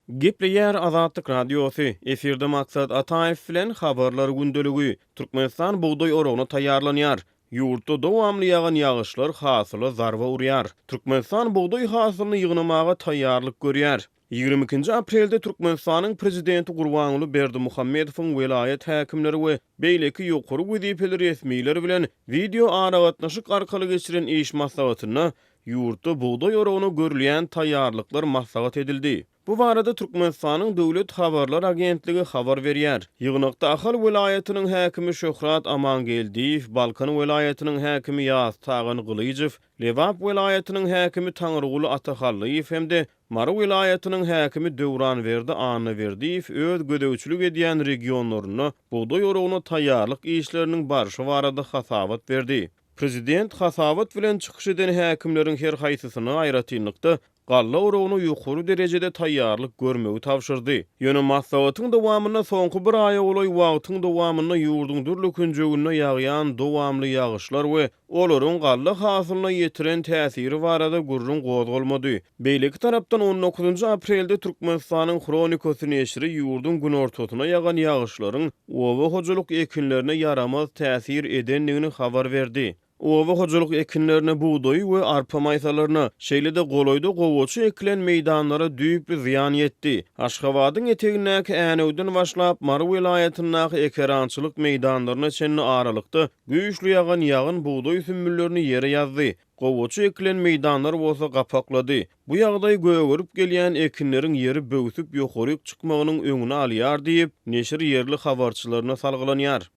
Gepleýär Azatlyk Radiosy, efirde Maksat Ataýew bilen Habarlar gündeligi. Türkmenistan bugdaý oragyna taýýarlanýar. Ýurtda dowamly ýagan ýagyşlar hasyla zarba urýar. Türkmenistan bugdaý hasylyny ýygnamaga taýýarlyk görýär. Ýigrimi ikinji aprelde Türkmenistanyň Prezidenti Gurbanguly Berdimuhamedowyň welaýat häkimleri we beýleki ýokary wezipeli resmiler bilen wideo aragatnaşyk arkaly geçiren iş maslahatynda Ýurtda bugdaý oragyna görülýän taýýarlyklar maslahat edildi. Bu barada Türkmenistanyň Döwlet habarlar agentligi habar berýär. Ýygnakda Ahal welaýatynyň häkimi Şöhrat Amangeldiýew, Balkan welaýatynyň häkimi Ýaztagan Gylyjow, Lebap welaýatynyň häkimi Taňryguly Atahallyýew hem-de Mary welaýatynyň häkimi Döwranberdi Annaberdiýew öz gözegçilik edýän regionlarynda bugdaý oragyna taýýarlyk işleriniň barşy barada hasabat berdi. Prezident hasabat bilen çykyş eden häkimleriň her haýsysyna aýratynlykda galla oragyna ýokary derejede taýýarlyk görmegi tabşyrdy. Ýöne maslahatyň dowamynda soňky bir aýa golaý wagtyň dowamynda ýurduň dürli künjeginde ýagýan dowamly ýagyşlar we olaryň galla hasylyna ýetiren täsiri barada gürrüň gozgalmady. Beýleki tarapdan, on dokuzynjy aprelde Türkmenistanyň Hronikasy neşiri ýurduň günortasyna ýagan ýagyşlaryň oba hojalyk ekinlerine ýaramaz täsir edendigini habar berdi. Oba hojalyk ekinlerine bugdaýy we arpa maýsalaryna, şeýle-de golaýda gowaça ekilen meýdanlara düýpli zyýan ýetdi. Aşgabadyň etegindäki Änewden başlap, Mary welaýatyndaky ekerançylyk meýdanlaryna çenli aralykda güýçli ýagan ýagyn bugdaý sümmüllerini ýere ýazdy. Gowaça ekilen meýdanlar bolsa gapaklady. Bu ýagdaý gögerip gelýän ekinleriň ýeri böwsüp ýokaryk çykmagynyň öňüni alýar diýip, neşir ýerli habarçylaryna salgylanýar.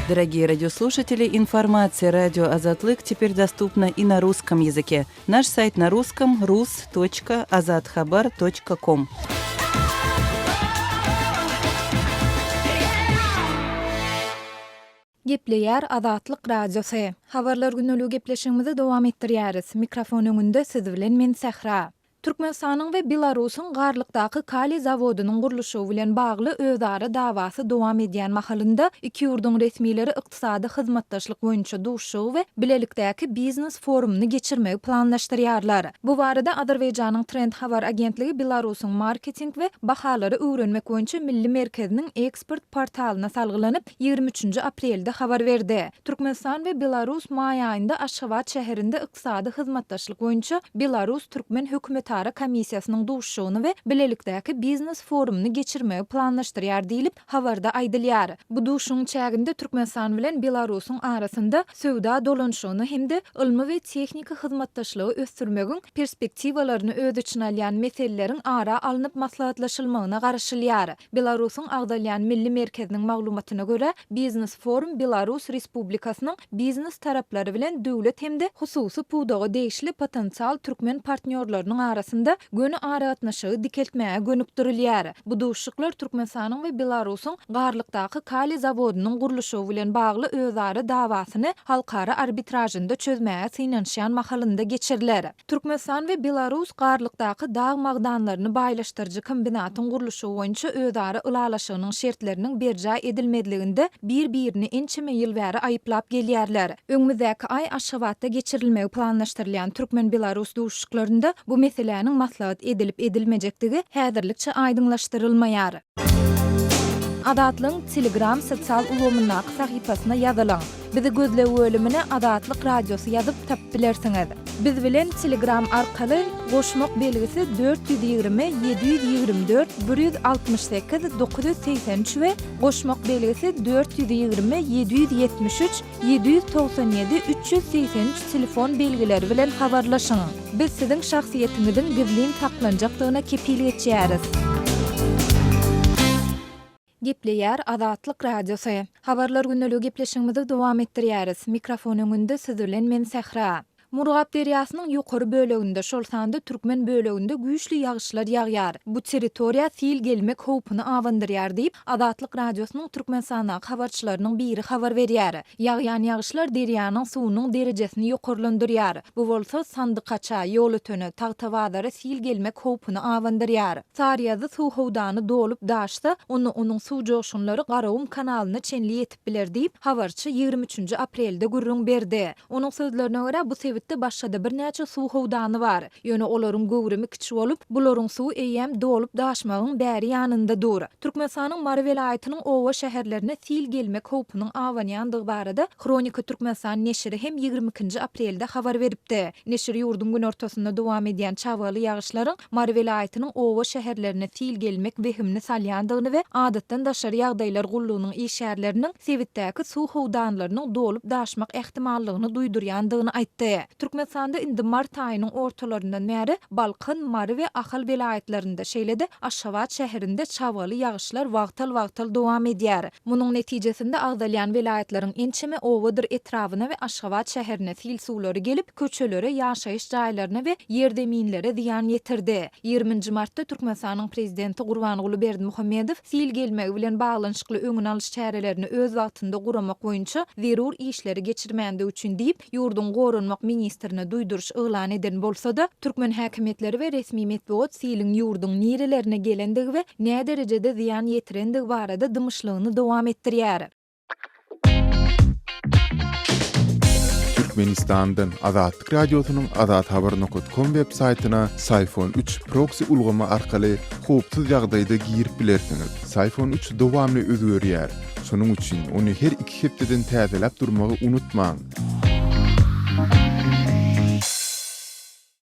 Дорогие радиослушатели, информация радио Азатлык теперь доступна и на русском языке. Наш сайт на русском rus.azathabar.com. Gepleýär Azatlyk Radiosy. Habarlar gündeligi gepleşigimizi dowam etdirýäris. Mikrofon öňünde siz bilen men Sähra. Türkmenistanyň we Belarusyň Garlykdaky kaliý zawodynyň gurluşygy bilen bagly özara dawasy dowam edýän mahalynda, iki ýurduň resmileri ykdysady hyzmatdaşlyk boýunça duşuşygy we bilelikdäki biznes forumyny geçirmegi planlaşdyrýarlar. Bu barada Azerbaýjanyň Trend habar agentligi Belarusyň marketing we bahalary öwrenmek boýunça milli merkeziniň eksport portalyna salgylanyp, 23-nji aprelde habar berdi. Türkmenistan we Belarus maý aýynda Aşgabat şäherinde ykdysady hyzmatdaşlyk boýunça belarus-türkmen hökümetara komissiýasynyň duşuşygyny we bilelikdäki biznes-forumyny geçirmegi planlaşdyrýar diýlip, habarda aýdylýar. Bu duşuşygyň çäginde Türkmenistan bilen Belarusyň arasynda söwda dolanyşygyny hem-de ylmy we tehniki hyzmatdaşlygy ösdürmegiň perspektiwalaryny öz içine alýan meseleleriň ara alnyp maslahatlaşylmagyna garaşylýar. Belarusyň agzalýan Milli merkeziniň maglumatyna görä, biznes-forum Belarus Respublikasynyň biznes taraplary bilen döwlet hem-de hususy pudaga degişli potensial türkmen partnýorlarynyň arasynda göni aragatnaşygy dikeltmäge gönükdirilýär. Bu duşuşyklar Türkmenistanyň we Belarusyň Garlykdaky kaliý zawodynyň gurluşygy bilen bagly özara dawasyny halkara arbitražynda çözmäge synanyşýan mahalynda geçiriler. Türkmenistan we Belarus Garlykdaky dag magdanlaryny baýlaşdyryjy kombinatyň gurluşygy boýunça özara ylalaşygynyň şertleriniň berjaý edilmezliginde bir-birini ençeme ýyl bäri aýyplap gelýärler. Öňümizdäki aý Aşgabatda geçirilmegi planlaşdyrylýan türkmen-belarus duşuşyklarynda bu meseläniň maslahat edilip-edilmejekdigi häzirlikçe aýdyňlaşdyrylmaýar. Azatlygyň Telegram sosial ulgamyndaky sahypasyna ýazylyň. Bizi gözleg bölümine Azatlyk Radiosy ýazyp tapyp bilersiňiz. Biz bilen Telegram arkaly goşmak belgisi 420 724 168 983 we goşmak belgisi 420 773 797 383 telefon belgileri bilen habarlaşyň. Biz siziň şahsyýetiňiziň gizlin saklanjakdygyna kepil geçýäris. Gepleýär Azatlyk Radiosy. Habarlar gündeligi gepleşigimizi dowam etdirýäris. Mikrofon öňünde siz bilen men Sähra. Murgap derýasynyň ýokary böleginde, şol sanda türkmen böleginde güýçli ýagyşlar ýagýar. Bu territoriýa sil gelmek howpuny abandyrýar diýip, Azatlyk Radiosynyň Türkmenistandaky habarçylarynyň biri habar berýär. Ýagýan ýagyşlar derýanyň suwunyň derejesini ýokarlandyrýar. Bu bolsa Sandykaça, Ýolötene, Tagtabazara sil gelmek howpuny abandyrýar. Saryýazy suw howdany dolup daşsa, onda onuň suw joşgunlary Garagum kanalyna çenli ýetip biler diýip, habarçy ýigrimi üçünji aprelde gürrüň berdi. Onuň sözlerine görä, bu sebitde. Sebitde başga-da birnäçe suw howdany bar. Ýöne olaryň göwrümi kiçi bolup, bularyň suwy eýýäm dolup-daşmagyň bäri ýanynda dur. Türkmenistanyň Mary welaýatynyň oba-şäherlerine sil gelmek howpunyň abanýandygy barada Hronika Türkmenistan neşiri hem 22 nji aprelde habar beripdi. Neşir ýurduň günortasynda dowam edýän çabgaly ýagyşlaryň Mary welaýatynyň oba-şäherlerine sil gelmek wehimini salýandygyny we Adatdan daşary ýagdaýlar gullugynyň işgärleriniň sebitdäki suw howdanlarynyň dolup-daşmak ähtimallygyny duýdurýandygyny aýtdy. Türkmenistanda indi mart aýynyň ortalaryndan bäri Balkan, Mary we Ahal welaýatlarynda, şeýle-de Aşgabat şäherinde çabgaly ýagyşlar wagtal-wagtal dowam edýär. Munuň netijesinde agzalýan welaýatlaryň ençeme obadyr etrabyna we Aşgabat şäherine sil suwlary gelip, köçelere, ýaşaýyş jaýlaryna we ýerzeminlere zyýan ýetirdi. 20 nji martda Türkmenistanyň Prezidenti Gurbanguly Berdimuhamedow sil gelmegi bilen baglanyşykly öňüni alyş çärelerini öz wagtynda guramak boýunça zerur işleri geçirmändigi üçin diýip, ýurduň goranmak ministrine duýduryş yglan eden bolsa-da, türkmen häkimiýetleri we resmi metbugat siliň ýurduň nirelerine gelendigi we näderejede zyýan ýetirendigi barada dymyşlygyny dowam etdirýär. Türkmenistandan Azatlyk Radiosynyň azathabar nokat kom web saýtyna Syfon 3 proksi ulgamy arkaly howpsuz ýagdaýda girip bilersiňiz. Syfon 3 dowamly özgerýär. Şonuň üçin ony her iki hepdeden täzeläp durmagy unutmaň.